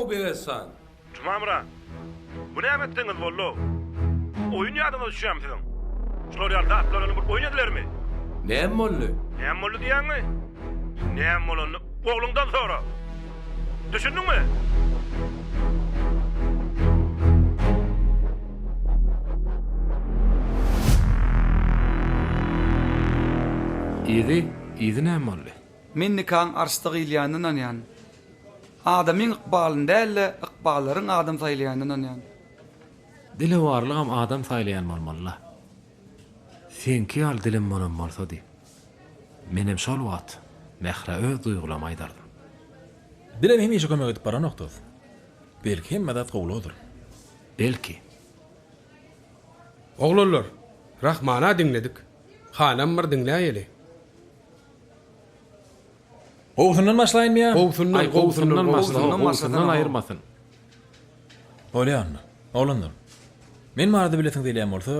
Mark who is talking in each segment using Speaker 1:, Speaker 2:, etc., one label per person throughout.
Speaker 1: How, Begensan.
Speaker 2: Jumamyrat, bu näme etdigiňiz boldy-ow? Oýun ýadyňyza düşýärmi siziň? Şular ýaly zatlar bilen bir oýun edilermi?
Speaker 1: Näme boldy?
Speaker 2: Näme boldy diýýäňmi? Näme bolanyny ogluňdan sora. Düşündiňmi?
Speaker 1: Yzy, yzy näme boldy?
Speaker 3: Men nikaň arşda gyýylýanyna ynanýan. Adamyň ykbalyny däl-de, ykballaryň adam saýlaýanyna ynanýan.
Speaker 1: Dilewarlygam adam saýlaýan bolmaly-la. Seňki ýaly dilim bolan bolsady, menem şol wagt Mährä öz duýgulamy aýdardym.
Speaker 4: Dilem hemişe kömek edip baranok dos. Belki hemme zat gowulygydyr.
Speaker 1: Belki.
Speaker 5: Oglanlar, Rahmana diňledik. Hanam bir diňläýeli.
Speaker 4: Gowusyndan başlaýynmy ýa?
Speaker 5: Gowusyndan,
Speaker 1: Aý,
Speaker 5: gowusyndan,
Speaker 1: gowusyndan başla,
Speaker 5: gowusyndan.
Speaker 1: gowusyndan aýyrmasyn.
Speaker 4: Bolýa onda. Oglanlar, men barada bilesiňiz gelýän bolsa,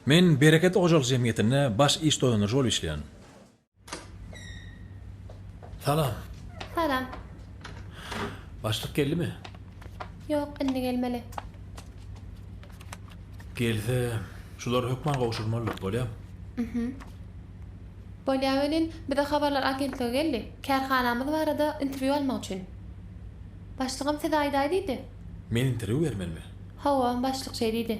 Speaker 4: men Bereket hojalyk jemgyýetinde baş iş dolandyryjy bolup işleýän. Salam.
Speaker 6: Salam.
Speaker 4: Başlyk geldimi?
Speaker 6: Ýok, indi gelmeli.
Speaker 4: Gelse, şulary hökman gowşurmalydyr, bolýamy?
Speaker 6: Mhm. Bolýa welin, bize habarlar agentligi geldi. Kärhanamyz barada interwýu almak üçin. Başlygym size aýdaý diýdi.
Speaker 4: Men interwýu bermelimi?
Speaker 6: Hawa, başlyk şeý diýdi.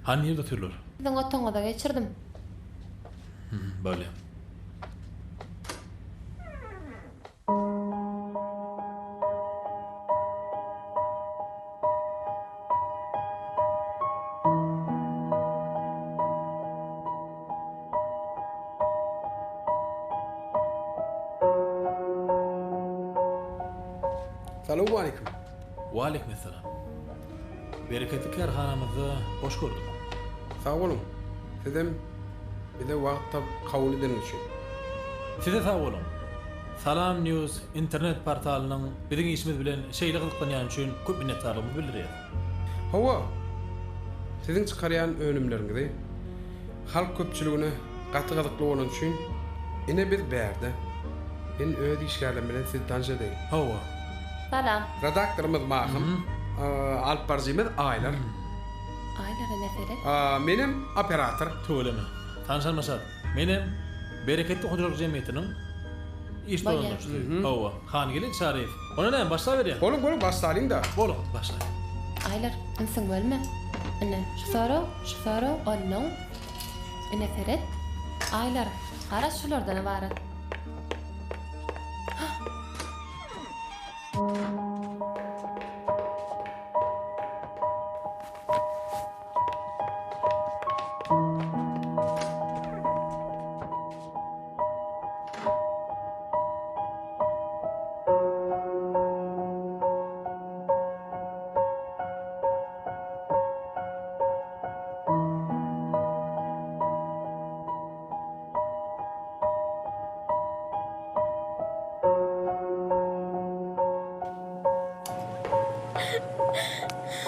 Speaker 4: Hany nirde otyrlar?
Speaker 6: Siziň otagyňyza geçirdim.
Speaker 4: Mhm, bolýa.
Speaker 5: Salowmaleýkim.
Speaker 4: Waleýkim essalam. Bereketli kärhanamyzda hoş gördük.
Speaker 5: Sag boluň. Sizem bize wagt tapyp kabul edeniňiz üçin.
Speaker 4: Size sag boluň. Salam News internet portalynyň biziň işimiz bilen şeýle gyzyklanýany üçin köp minnetdarlygymyzy bildirýäs.
Speaker 5: Hawa, siziň çykarýan önümleriňizi halk köpçüligine gaty gyzykly bolany üçin ine biz bärde. Men öz işgärlerim bilen sizi tanyş edeýin.
Speaker 4: Hawa.
Speaker 6: Salam.
Speaker 5: Redaktorymyz Mahym, alyp baryjymyz Aýlar.
Speaker 6: Aýlara mesele.
Speaker 5: Menem operator.
Speaker 4: Tüweleme. Tanyşanyma şat. Menem Bereketli hojalyk jemgyýetiniň iş dolandyryjysy. Hawa, Hangeldi Çaryýew. Onda näme, başlaberýäs?
Speaker 5: Boluň, boluň, başlalyň-da.
Speaker 4: Boluň, başlaýyn.
Speaker 6: Aýlar, ünsüňi bölme. Ine, şu sorag, şu sorag, onnoň. Ine, seret. Aýlar, garaz şulardan ybarat. Hah!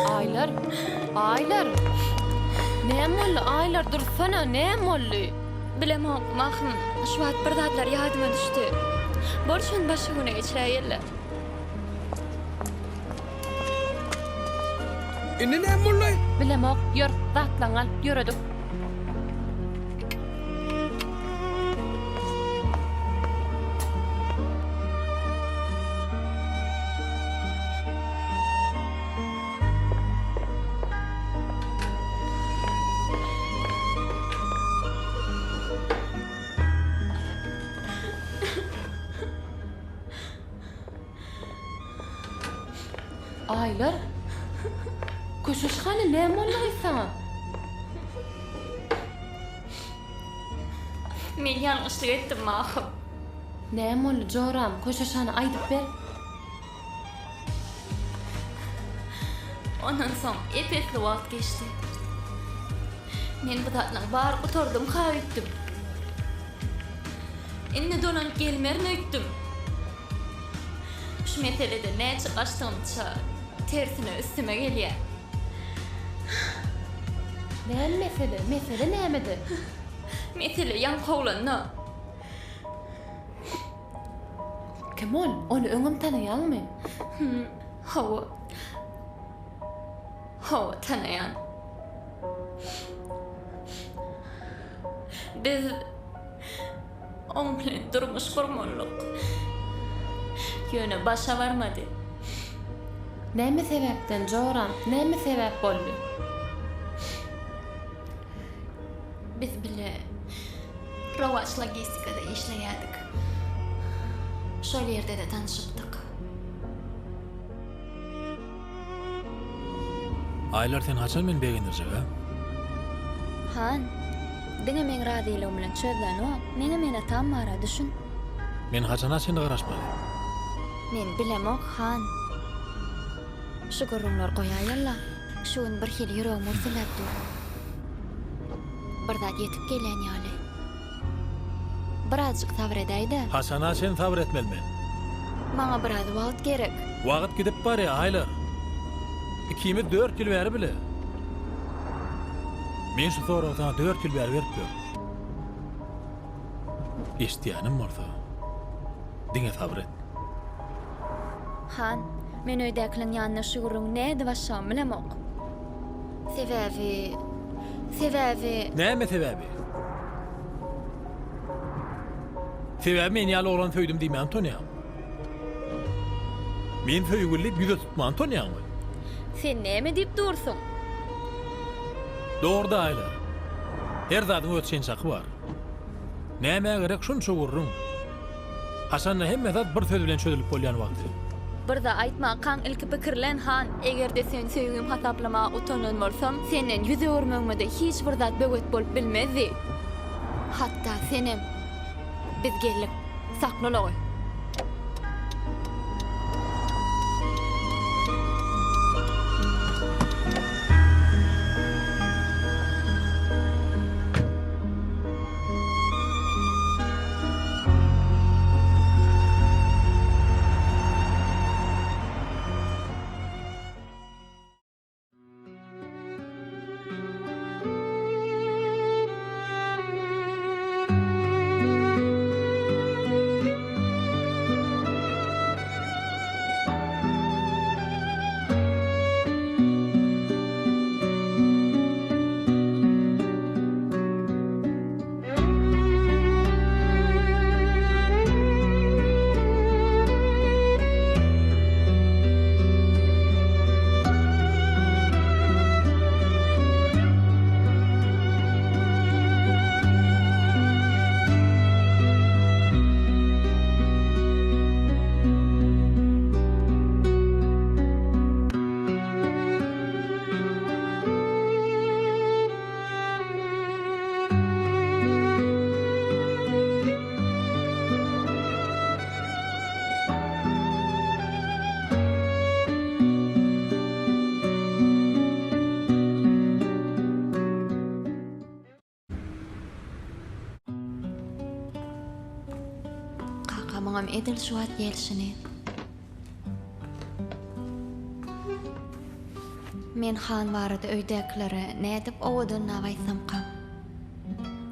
Speaker 6: Aýlar, Aýlar! Näme boldy, Aýlar, dursana, näme boldy?
Speaker 7: Bilemok, Mahym, şu wagt bir zatlar ýadyma düşdi. Bor şony başga güne geçiräýeli.
Speaker 5: Indi näme boldy?
Speaker 6: Bilemok, ýör, zatlaňy al, ýöredik. Aýlar? Köşeş hany, näme boldy gyz saňa?
Speaker 7: Men ýalňyşlyk etdim, Mahym.
Speaker 6: Näme boldy, joram? Köşeş hany, aýdyp ber.
Speaker 7: Ondan soň ep-esli wagt geçdi. Men bu zatlaň bary gutardymka öýtdüm. Indi dolanyp gelmerin öýtdüm. Şu meselede näçe gaçdygymça tersine üstüme gelýär.
Speaker 6: Näme mesele? Mesele nämede?
Speaker 7: Mesele ýaňky oglanda.
Speaker 6: Kim ol? Ony öňem tanaýaňmy?
Speaker 7: Hum, hawa. Hawa, tanaýan. Biz oň bilen durmuş gurmalyk. Ýöne başa barmady.
Speaker 6: Näme sebäpden, joram? Näme sebäp boldy?
Speaker 7: Biz bile Rowaç logistikada işleýärdik. Şol ýerde-de tanyşypdyk.
Speaker 4: Aýlar sen haçan meni begendirjek a?
Speaker 7: Han, diňe meň razylygym bilen çözlenok. Meňem ene-atam bar-a, düşün.
Speaker 4: Men haçana çenli garaşmaly?
Speaker 7: Men bilemok, han. Şu gürrüňleri goýaýaly-la. Şu gün birhili ýüregim gürsüldäp dur. Bir zat ýetip gelýän ýaly. Birazjyk sabyr edäý-dä.
Speaker 4: Haçana çen sabyr etmeli men?
Speaker 7: Maňa biraz wagt gerek.
Speaker 4: Wagt gidip barýar, Aýlar. Ikimiz dört ýyl bäri bile. Men şu soragy saňa dört ýyl bäri berip ýörün. Eşidýänim bolsa, diňe sabyr et.
Speaker 7: Han, men öýdäkileriň ýanynda şu gürrüňi nädip açjagymy bilemok. Sebäbi, sebäbi.
Speaker 4: Näme sebäbi? Sebäbi men ýaly oglany söýdüm diýmäge utanýaň. Men söýgüli diýip ýüze tutmaga utanýaňmy?
Speaker 7: Sen näme diýip dursuň?
Speaker 4: Dogry daýylar. Her zadyň öz çen-çaky bar. Nämä gerek şunça gürrüň? Haçanda hemme zat bir söz bilen çözülip bolýan wagty.
Speaker 7: Bir zat aýtmakaň ilki pikirlen, han. Eger-de seni söýgim hasaplamaga utanan bolsam, senden ýüz öwürmegime-de hiç bir zat böwet bolup bilmezdi. Hatda senem. Biz geldik. Sakla ulagy. Kakamyňam edil şu wagt gelşini. Men han barada öýdäkilere nädip owadanlap aýtsamkam?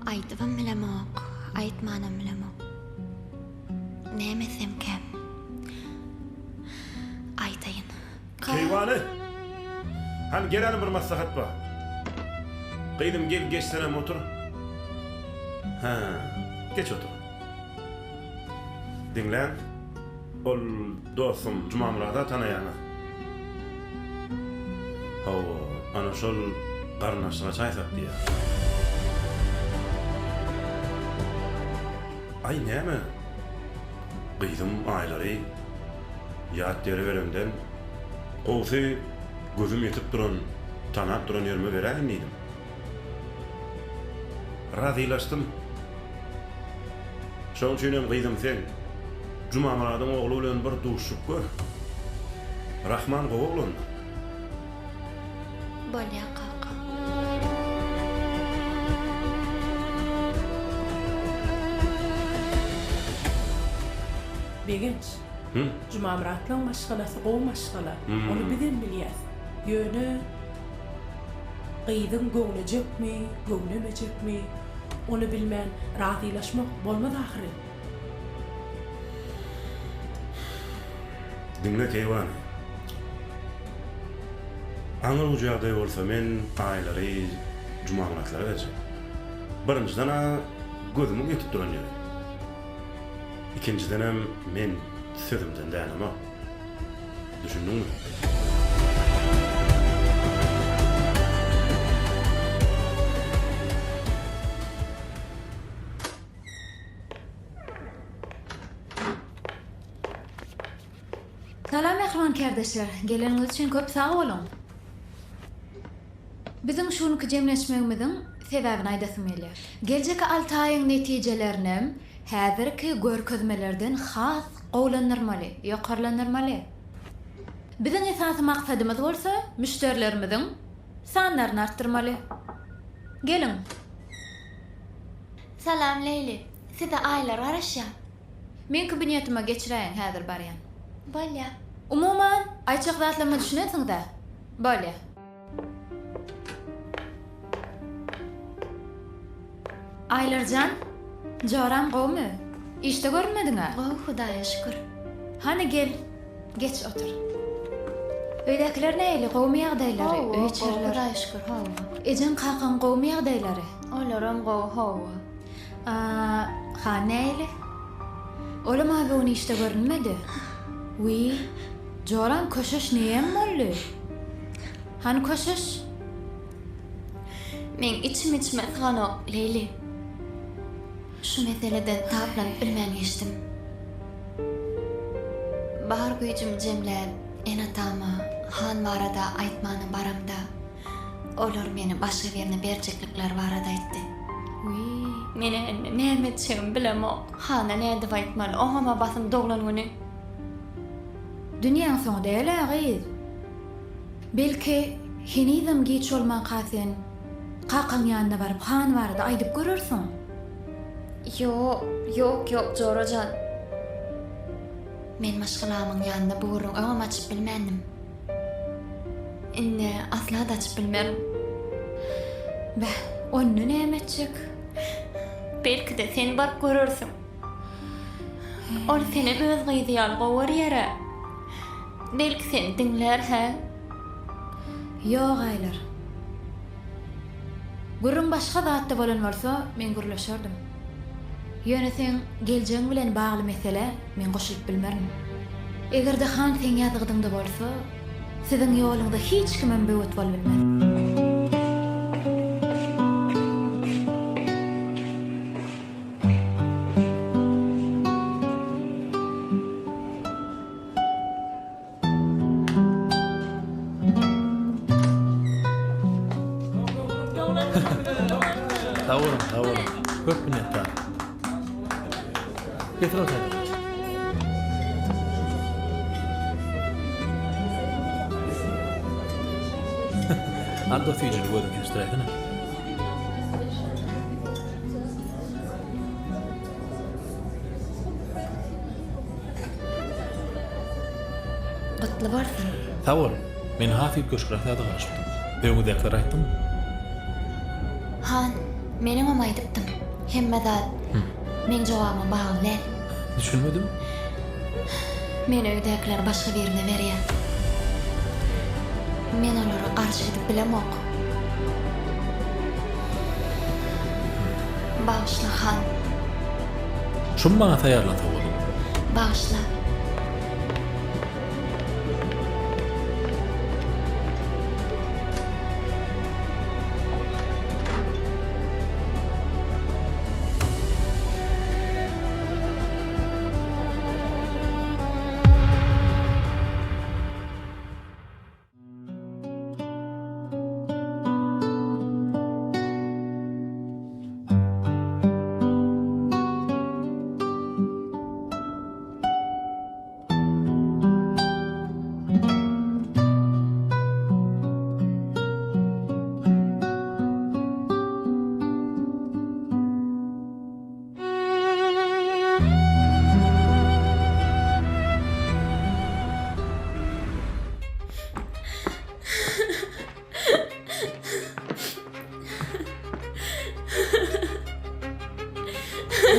Speaker 7: Aýdybam bilemok, aýtmanam bilemok. Näme etsemkäm? Aýdaýyn.
Speaker 2: Keýwany! Hany gel hany bir maslahat bar. Gyzym gel geçsenem otur. Hä, geç otur. Diňläň, ol dostum Jumamyrad-a tanaýaňyz. Hawa, ana şol garyndaşlyga çaý sat diýýär. Aý näme? Gyzym Aýlary ýat ýere beremden, gowusy gözüm ýetip duran, tanap duran ýerime beräýin diýdim. Razylaşdym. Şoň üçinem gyzym sen Jumamyradyň ogly bilen bir duşuşyp gör. Rahman gowy oglandyr.
Speaker 7: Bolýa kaka.
Speaker 8: Begenç. Jumamyratlaň maşgalasy gowy maşgala. Ony bizem bilýäs. Ýöne gyzyň göwnejekmi, göwnemejekmi, ony bilmän razylaşmak bolmaz ahyry.
Speaker 2: Diňle keýwany. Aňyr ujy ýagdaý bolsa men Aýlary Jumamyratlara berjek. Birinjiden-ä gözümiň ýetip duran ýeri. Ikinjidenem men sözümden dänemok. Düşündiňmi?
Speaker 9: Salam mähriban kärdeşler, geleniňiz üçin köp sag boluň. Biziň şu günki jemleşmegimiziň sebäbini aýdasym gelýär. Geljeki alty aýyň netijelerinem häzirki görkezmelerden has gowulandyrmaly, ýokarlandyrmaly. Biziň esasy maksadymyz bolsa müşderilerimiziň sanlaryny artdyrmaly. Geliň.
Speaker 7: Salam Leýli, size Aýlar garaşýar.
Speaker 9: Meň kabinetima geçiräýiň häzir barýan.
Speaker 7: Bolýa.
Speaker 9: Umuman, aýtjak zatlaryma düşünensiňiz-ä? Bolýa. Aýlarjan, joram gowumy? Işde görünmediň-ä?
Speaker 7: Gowy, Hudaýa şükür.
Speaker 9: Hany gel, geç otur. Öýdäkiler nähili, gowumy ýagdaýlary,
Speaker 7: Hawa,
Speaker 9: öý
Speaker 7: gowy,
Speaker 9: içeriler?
Speaker 7: Hudaýa şükür, hawa.
Speaker 9: Ejeň kakaň gowumy ýagdaýlary?
Speaker 7: Olaram gowy, hawa.
Speaker 9: A, han nähili? Olam-a bu gün işde görünmedi. Wiý, joram köşeş neýem boldy? Hany köşeş?
Speaker 7: Meň içim içime syganok, Leýli. Şu meseleden taplanyp bilmän geçdim. Bar güýjümi jemläp, ene-atama han barada aýtmana baramda, olar meni başga birine berjeklikleri barada aýtdy.
Speaker 9: Wiý.
Speaker 7: Men-ä indi näme etjegimi bilemok. Hana nädip aýtmaly, oňam-a basym doglan güni.
Speaker 9: Dünýäň soňy däl-ä, gyz. Belki, henizem giç bolmanka sen kakaň ýanyna baryp han barada aýdyp görersiň.
Speaker 7: Ýok, ýok, ýok, jora jan. Men maşgalamyň ýanynda bu gürrüňi öňem açyp bilmändim. Indi asla-da açyp bilmerin.
Speaker 9: Beh, onda näme etjek?
Speaker 7: Belki-de, sen baryp görersiň. Ol senem öz gyzy ýaly gowy görýär-ä. Belki seni diňlär, hä?
Speaker 9: Ýok, Aýlar. Gürrüň başga zatda bolan bolsa, men gürleşerdim. Ýöne seň geljegiň bilen bagly meselä men goşulyp bilmerin. Eger-de han seň ýazgydyňda bolsa, siziň ýoluňyza hiç kimem böwet bolup bilmez.
Speaker 4: Sag boluň, sag boluň. Köp minnetdar. Getir otaýda. Al dost süýjüli gözüň kesdiräýsene.
Speaker 7: Gutly bolsun.
Speaker 4: Sag bol. Men has üýtgeşikräk zada garaşypdym. Öňüňizdäkilere aýtdyňmy?
Speaker 7: Han, meniňem aýdypdym. Hemme zat meň jogabyma bagly däl.
Speaker 4: Düşünmedim.
Speaker 7: Men öýdäkileri başga birine berýän. Men olara garşy gidip bilemok. Bagyşla, han.
Speaker 4: Şumy maňa taýýarlan sowgadyň?
Speaker 7: Bagyşla.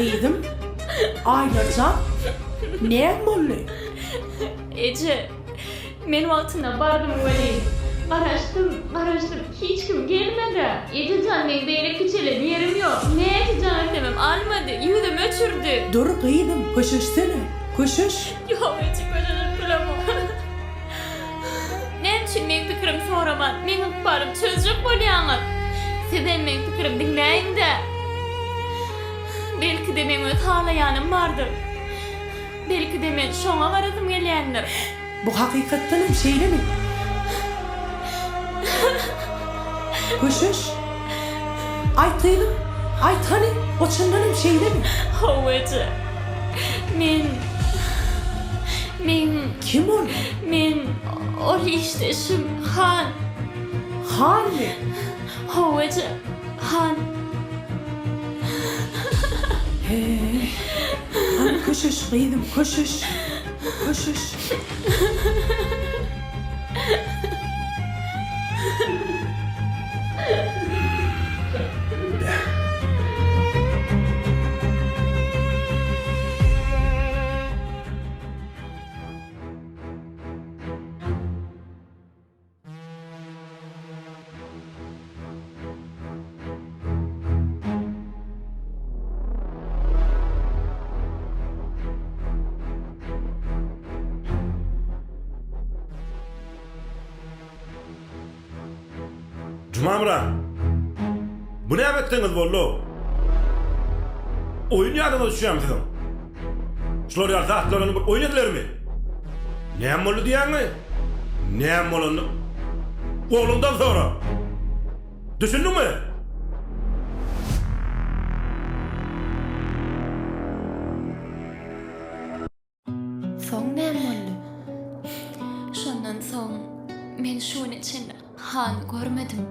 Speaker 8: Gyzym, Aýlarjan, näme boldy?
Speaker 7: Eje, men wagtynda bardym welin, garaşdym, garaşdym, hiç kim gelmedi. Eje jan, meň beýle kiçelen ýerim ýok. Näçe jaň etsemem almady, ýüzüm öçürdi.
Speaker 8: Dur gyzym, köşeşsene, köşeş.
Speaker 7: Ýok eje, köşeşip bilemok. Näme üçin meň pikirimi soraman, meň ykbalymy çözjek bolýaňyz? Sizem meň pikirimi diňläýiň-dä. Belki-de meň öz halaýanym bardyr. Belki-de men şoňa barasym gelýändir.
Speaker 8: Bu hakykatdanam şeýlemi? Köşeş. Aýt gyzym, aýt hany, o çyndanam şeýlemi?
Speaker 7: Hawa eje. Men. Men.
Speaker 8: Kim ol?
Speaker 7: Men. Ol işdeşim, Han.
Speaker 8: Hanmy?
Speaker 7: Hawa eje, Han.
Speaker 8: Heý. Hany köşeş gyzym, köşeş. Köşeş.
Speaker 2: Jumamyrat! Bu näme etdigiňiz boldy-ow? Oýun ýadyňyza düşýärmi siziň? Şular ýaly zatlar bilen bir oýun edilermi? Näme boldy diýýäňmi? Näme bolanyny ogluňdan sora. Düşündiňmi?
Speaker 6: Soň näme boldy?
Speaker 7: Şondan soň men şu güne çenli Hany görmedim.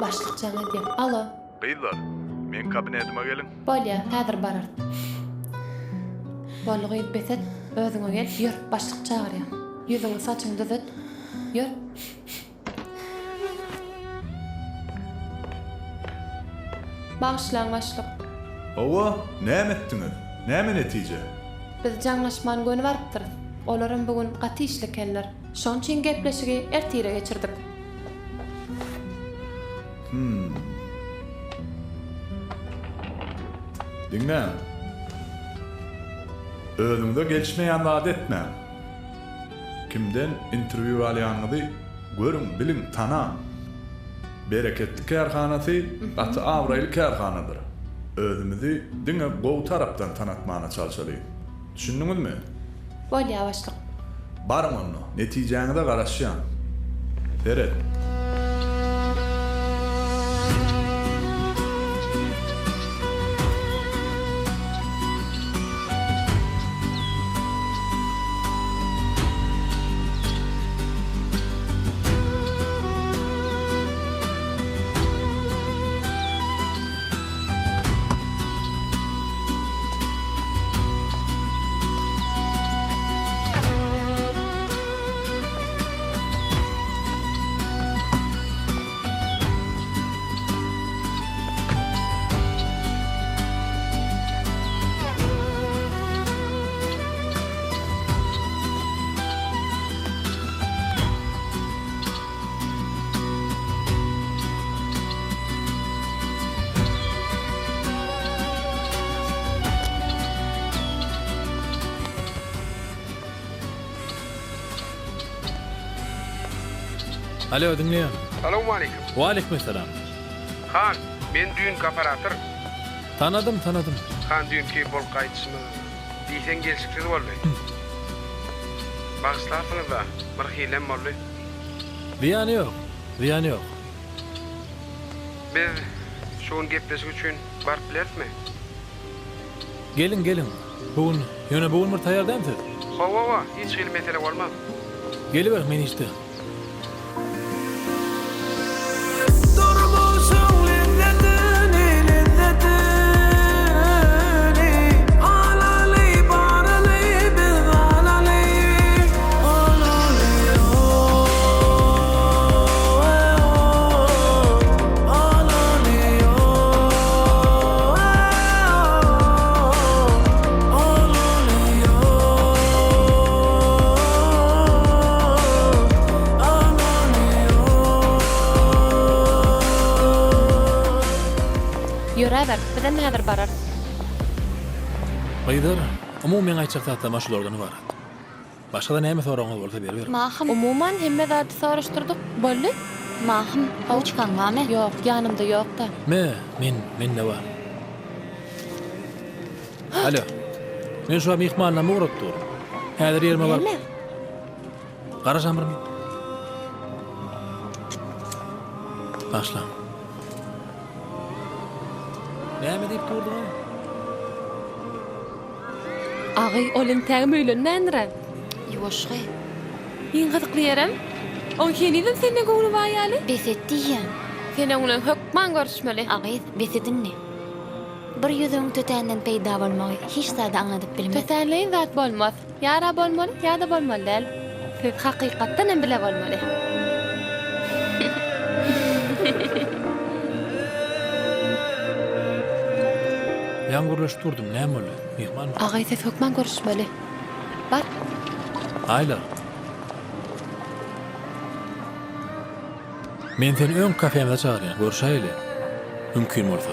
Speaker 6: Başlyk jaň edýär. Alo.
Speaker 10: Gyzlar, meň kabinetime geliň.
Speaker 6: Bolýa, häzir bararys. Boldy gyz, bes et. Özüňe gel. Ýör, başlyk çagyrýar. Ýüzüňi, saçyňy düzet. Ýör. Bagyşlaň başlyk.
Speaker 10: Hawa, näme etdiňiz? Näme netije?
Speaker 6: Biz jaňlaşman göni barypdyrys. Olaram bu gün gaty işli ekenler. Şoň üçin gepleşigi ertire geçirdik.
Speaker 10: Hum. Diňläň. Özüňize gelişmeýän zady etmäň. Kimden interwýu alýanyňyzy görüň, biliň, tanaň. Bereketli kärhanasy gaty abraýly kärhanadyr. Özümizi diňe gowy tarapdan tanatmana çalşalyň. Düşündiňizmi?
Speaker 6: Bolýa başlyk.
Speaker 10: Baryň onda, netijäňize garaşýan. Seret.
Speaker 4: Alo, diňleýän.
Speaker 5: Salowmaleýkim.
Speaker 4: Waleýkimessalam.
Speaker 5: Han, men düýnki operator.
Speaker 4: Tanadym, tanadym.
Speaker 5: Han, düýnki bolup gaýdyşymyz diýseň gelşiksiz boldy. Bagyşlarsyňyz-da, bir hilem boldy.
Speaker 4: Zyýany ýok, zyýany ýok.
Speaker 5: Biz şu gün gepleşik üçin baryp bilerismi?
Speaker 4: Geliň, geliň. Bu gün, ýöne bu gün bir taýýar dämi siz?
Speaker 5: Hawa-hawa, hiç hili mesele bolmaz.
Speaker 4: Geliberiň, men işde.
Speaker 11: Durmuşyň lezzetini, lezzetini Alaly, baraly biz alaly, alaly Alaly alaly.
Speaker 6: Ýöräber, bizem häzir bararys.
Speaker 4: Gyzlar, umumy meň aýtjak zatlarym-a şulardan ybarat. Başga-da näme soragyňyz bolsa beriberiň.
Speaker 7: Mahym.
Speaker 6: Umuman, hemme zady soraşdyrdyk. Boldy.
Speaker 7: Mahym, ruçkaň barmy?
Speaker 6: Ýok, ýanymda ýok-da.
Speaker 4: Me, men, mende bar. Alo. Men şu wagt myhmanlarymy ugradyp durun. Häzir ýerime baryp.
Speaker 6: Näme?
Speaker 4: Garaşam bir minut. Başlaň. Näme diýip durduň-a?
Speaker 6: Agy, ol entägem öýlenmändir-ä.
Speaker 9: Ýuwaşgy.
Speaker 6: Iň gyzykly ýerem, oň henizem senden göwni bar ýaly.
Speaker 9: Bes et diýýän.
Speaker 6: Sen oň bilen hökman görüşmeli.
Speaker 9: A gyz, bes et indi. Bir ýüzügiň tötänden peýda bolmagy hiç zady aňladyp bilmez.
Speaker 6: Tötänleýin zat bolmaz. Ýa-da bolmaly, ýa-da bolmaly däl. Siz hakykatdan hem bile bolmaly.
Speaker 4: Ýaňy gürleşip durdum, näme boldy? Myhman bar.
Speaker 6: Agaý siz hökman görüşmeli. Bar.
Speaker 4: Aýla. Men seni öň kafemize çagyrýan, görüşäýeli. Mümkin bolsa.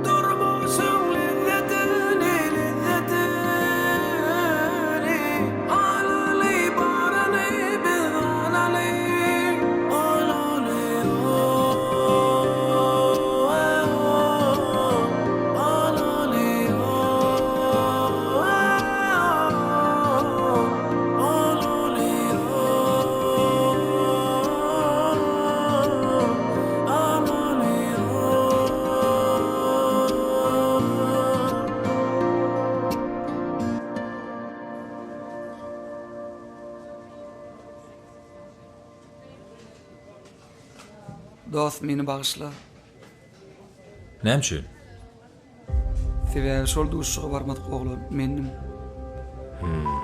Speaker 11: Durmuşyň lezzetini, lezzetini Alaly baryny biz alaly, alaly Alaly Alaly
Speaker 3: Dost meni bagyşla.
Speaker 4: Näme üçin?
Speaker 3: Sebäbi şol duşuşyga barmadyk oglan mendim.
Speaker 1: Hmm.